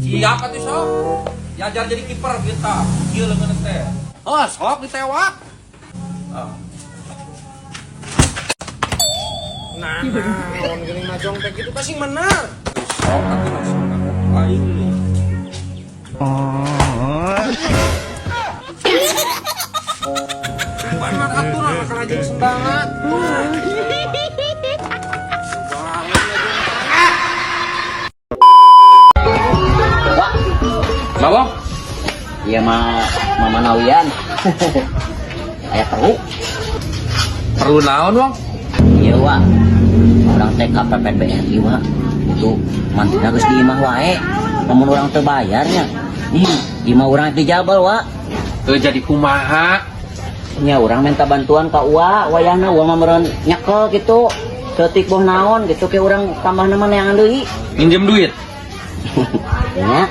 Siap atuh sok. Diajar jadi kiper kita. Kieu leungeun teh. Oh, sok ditewak. Ah. Nah, naon geuning majong teh kitu teh sing bener. Sok atuh langsung aing nih. Bener atuh lah masalah jeung sendangan. Wak, Mabok? iya mah Mama Nawian. Aya perlu. Perlu naon, Wong? Iya, Wak. Urang teh ka PPBRI, Wak. Itu mantina geus di imah wae. Lamun urang teu bayarnya. Ih, imah urang dijabal, Wak. Eh jadi kumaha? Nya urang minta bantuan ka Uwa, wayahna Uwa mah meureun nyekel gitu. Seutik boh naon gitu ke urang tambah mah neangan deui. Minjem duit. Nya.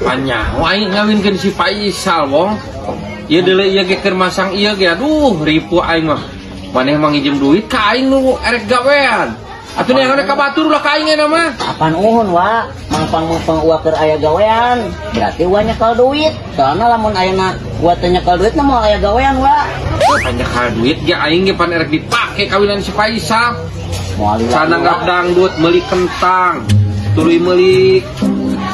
Panyaho aing ngawinkeun si Faisal, Wong. Ieu deuleu ieu ge keur masang ieu ge aduh ripuh aing mah. Maneh mah nginjem duit ka aing nu erek gawean. Atuh neangan ka batur ulah ka aing eta mah. Apan uhun, Wak? Mangpang-mangpang Uwa keur aya gawean. Berarti Uwa nyekel duit. Soalna lamun ayeuna Uwa teu nyekel duit mah moal aya gawean, Wak. Panyekal duit ge aing ge pan erek dipake kawinan si Faisal. Moal lila. Sananggap dangdut meuli kentang, tuluy meuli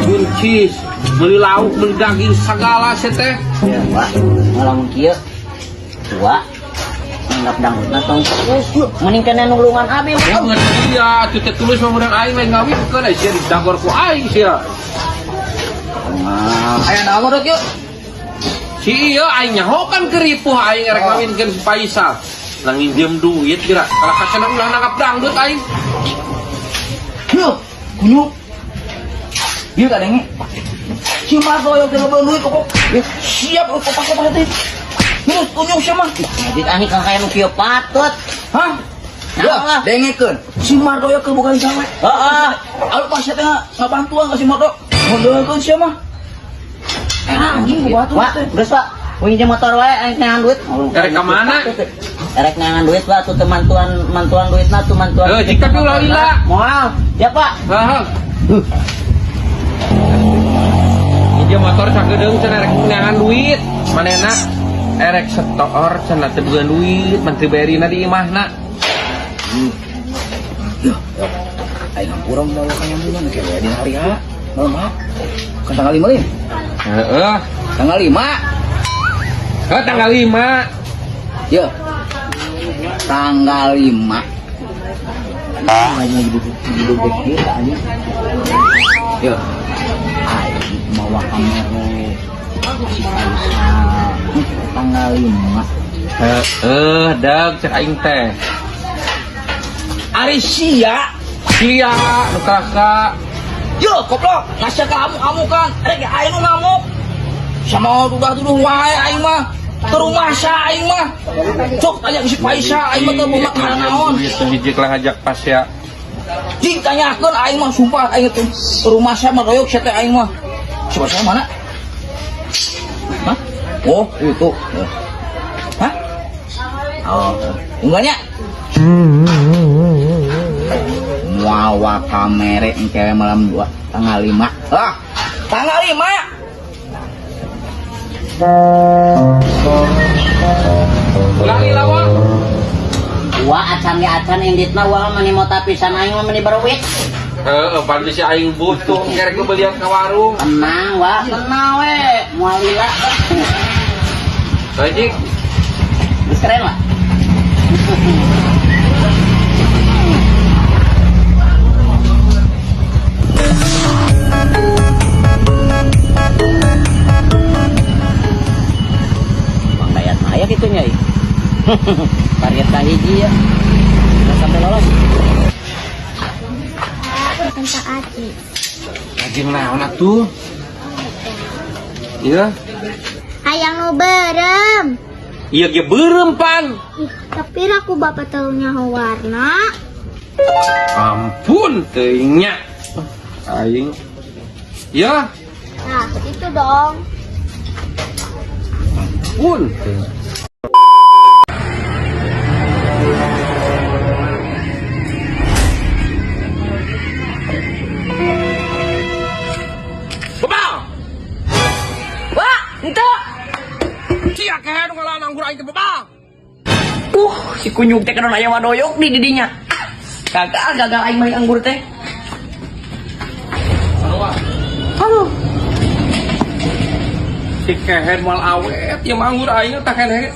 buncis, meuli lauk, meuli daging sagala sia teh. Ya, Wak. Lamun kieu Uwa nanggap dangdutna tong terus. Mending kena nulungan abi, Wak. Ya ngerti dia, atuh teh tulus mah meunang aing lain ngawinkeun ai sia didagor ku aing sia. Nah, Aya naon rek yeuh? Si ieu aing nyaho kan keripuh aing erek ngawinkeun si Faisal. Lah nginjem duit geura, kalah kacana ulah nanggap dangdut aing. Yeuh, kunyuk. Ieu kadenge. Si Mardo yang kena duit kok. Siap kok pakai teh. Terus kunyuk sia mah. Jadi ani ka kaya nu kieu patut. Hah? Nah, lah. Dengekeun. Si Mardo yang bukan gawe. Heeh. Alu pas sia teh ngabantuan ka si Mardo. Ngondolkeun sia mah. Anjing gua batu Wak, teh. geus Wak. Pinjem motor wae aing neangan duit. Erek ka mana? Erek neangan duit Wak, tuh teu mantuan mantuan duitna tuh mantuan. Eh, jika tapi ulah lila. Moal. Ya, Pak. Heeh. Nginjem motor sakedeung cenah erek neangan duit. Manehna erek setor cenah teu boga duit, menteri berina di imahna. Yuh, aing hampura mau kanyambungan kayak di hari ha. Malam ha. Kan tanggal 5 nih. Heeh. Tanggal 5. Heuh tanggal 5. Yo. Tanggal 5. Yo. Aing mawa kamera si Faisal tanggal 5. Heeh, dag cek aing teh. Ari sia. Sia nu kakak. Yo, koplok, ngasih ka amuk-amukan. Rek aing nu ngamuk. Sama tuduh-tuduh wae aing mah. Ke rumah sa aing mah. Cok tanya ke si Faisal aing mah teu boga naon. Duit teh hiji lah ngajak pas ya. Jing tanyakeun aing mah sumpah aing teh ke rumah saya mah royok sia teh aing mah. Si Faisal mana? Hah? Oh, itu. Hah? Oh, enggaknya. Muawa kamere engke malam 2 tanggal 5. Ah, tanggal 5. Ulah lila, Wong. Wa acan ge acan inditna wa mani mota pisan aing mah meni baruit. Heeh, pan si aing butuh kerek belian ka warung. Tenang, Wak, tenang we. Moal lila. Heuh, Jik. Geus keren lah. Bang Dayat mah aya kitu nya ih. Target ka hiji ya. Udah sampai lolos. Tentang Aji. Lajeng naon atuh? Iya. Hayang nu berem. Iya ge beureum pan. Ih, tapi aku bapak tahu nyaho warna. Ampun teuing nya. Aing. Ya, Nah, itu dong. ampun teuing. Bebal. aing teh bebal. Si kunyuk teh keun aya wadoyok di didinya. Ah, gagal gagal aing main anggur teh. Aduh. Si kehed moal awet, ya mah anggur aing tah keneh.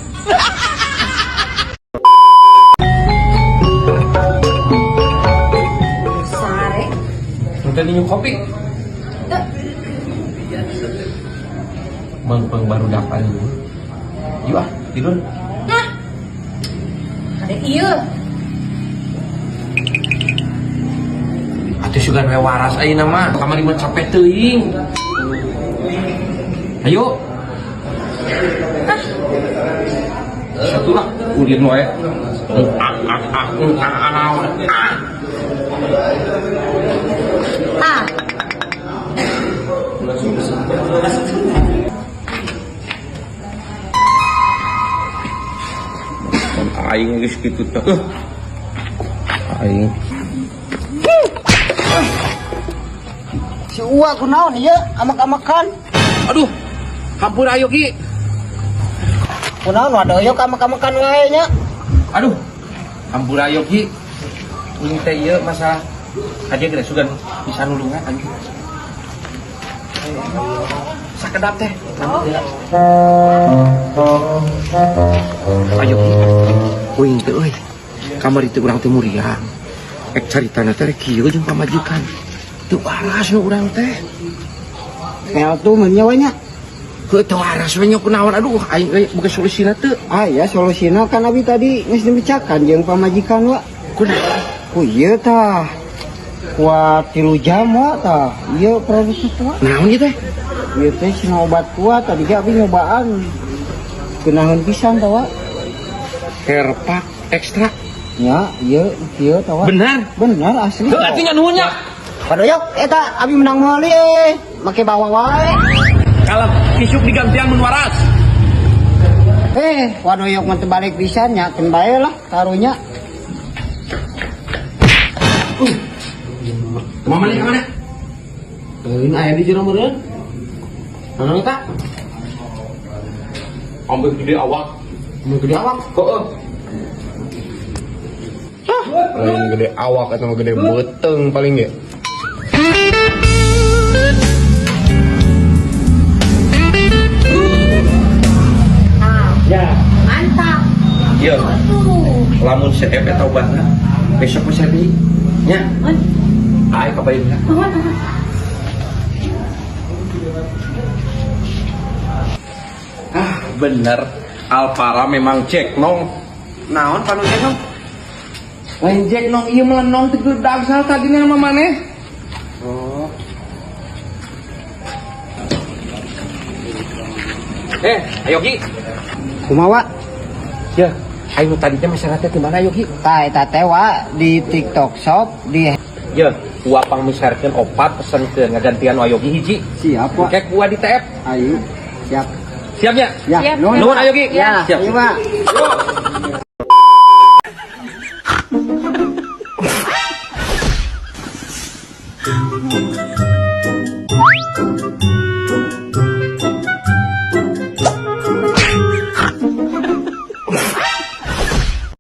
Sare. Udah minum kopi. Mengpeng baru dapat ini. Yuk ah, tidur. Nah. Ada iya. Atuh sugan we waras ayeuna mah, kamari mah capek teuing. Ayo. Satu lah, ulin wae. Ah ah ah ah ah ah. Ah. Aing geus kitu teh. Aing. Si Uwa kunaon ieu amak-amakan? Aduh. Hampura ayo Ki. Kunaon wadoyok amak-amakan wae nya? Aduh. Hampura ayo Ki. Ini teh ieu masalah aja geus sugan bisa nulungan anjing. Sakedap teh. Ayo Ki. Uing teh euy. Kamari teh urang teh muriang. Ek caritana teh rek kieu jeung pamajikan. Teu waras nu urang teh. Pel tuh mun nya we nya. Heuh teu waras we nya kunaon aduh aing euy boga solusina teu. Ah ya solusina kan abi tadi geus dibecakan jeung pamajikan wa. Kunaon? Ku ieu tah. Kuat 3 jam wa tah. Ieu produk teh wa. Naon ieu teh? Ieu teh cenah obat kuat tadi ge abi nyobaan. Kunaon pisan tah wa. Herpak ekstra. Nya ieu ieu tah wa. Benar. Benar asli. Heuh atuh nya nuhun nya. Wadoyok eta abi menang meuli euy. Make bawa wae. Kalau isuk digantian mun waras. Wadoyok mah teu balik pisan nya, keun bae lah karunya. Kumaha maneh ka mana? Teuing aya di jero meureun. Naon eta? Ambil gede awak. Ambil gede awak. Heeh. Lain gede awak atau gede beuteung paling ge. Nah. Ya. Mantap. Iya. Tuh. Lamun CF eta obatna besok mah saya beli. Nya. Ayo kabarin lah. Ah, bener. Alpara memang cek nong. Naon panu cek nong? Lain cek nong ieu melenong teu dangsal tadi sama maneh. Oh. Ayo Ki. Kumaha wa? Ya, ayo tadi teh masalah teh di mana ayo Ki? Tah eta teh wa di TikTok Shop di Ya, gua pangmisarkeun opat pesenkeun ngagantian Ayogi hiji. Siap wa. Kek gua di TF. Ayo, siap. Siap nya? Ya, Siap. nuhun. Nuhun Ayogi. Ya, Siap. iya, Pak. Yo.